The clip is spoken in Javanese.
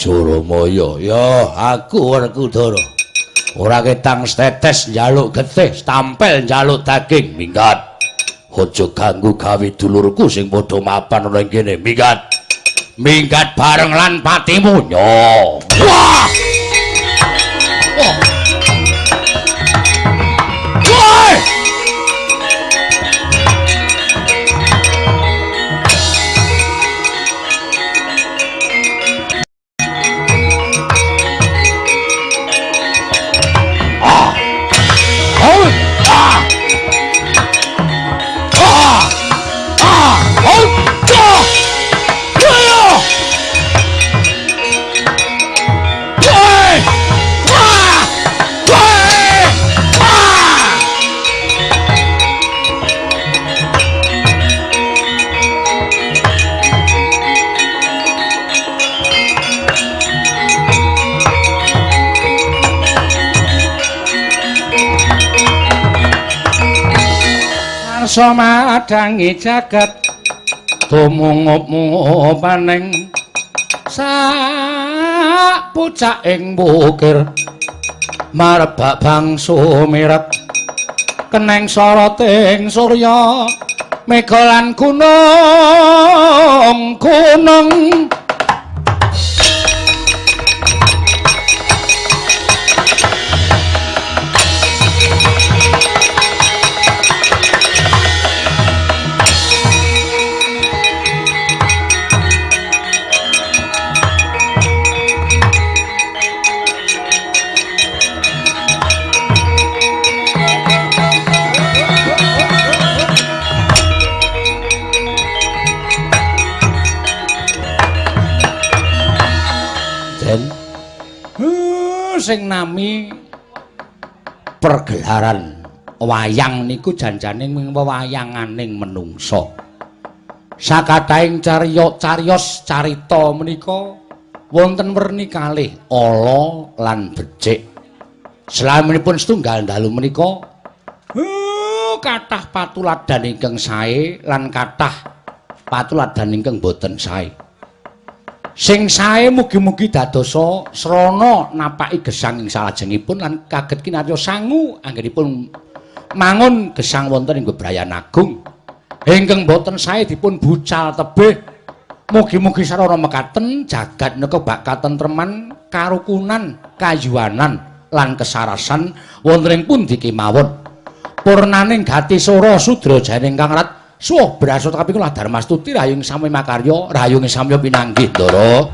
Suramaya. Ya, aku Werkudara. Ora ketang setetes njaluk getih, stampel njaluk daging, minggat. Aja ganggu gawe dulurku sing padha mapan ana ing kene, minggat. Minggat bareng lan patimu. Yo. Wah! Oh. Woi! Madangi jagat tumungup-mungupaning sak pucaking bukir marebak bangsu miret keneng soroting surya mega lan gunung gunung. Sing nami pergelaran wayang niku janjane mung wewayanganing menungsa. Sakathahing cariyos carita menika wonten werni kalih ala lan becik. Slaminipun setunggal dalu menika kathah patuladan ingkang sae lan kathah patuladan ingkang boten sae. Sing sae mugi-mugi dadosa srana napaki gesang ing salajengipun lan kaget kinarya sangu anggenipun mangun gesang wonten ing bebrayan agung. Ingkang boten sae dipun bucal tebih. Mugi-mugi sarana mekaten jagat nika bak katentreman, karukunan, kayuwanan lan kesarasan wonten ing pundi kemawon. Purnaning gati sora sudra janing kang rat suwah brasata kaping kula Darmastuti rahayung sami makarya rahayung samya pinanggih Ndara.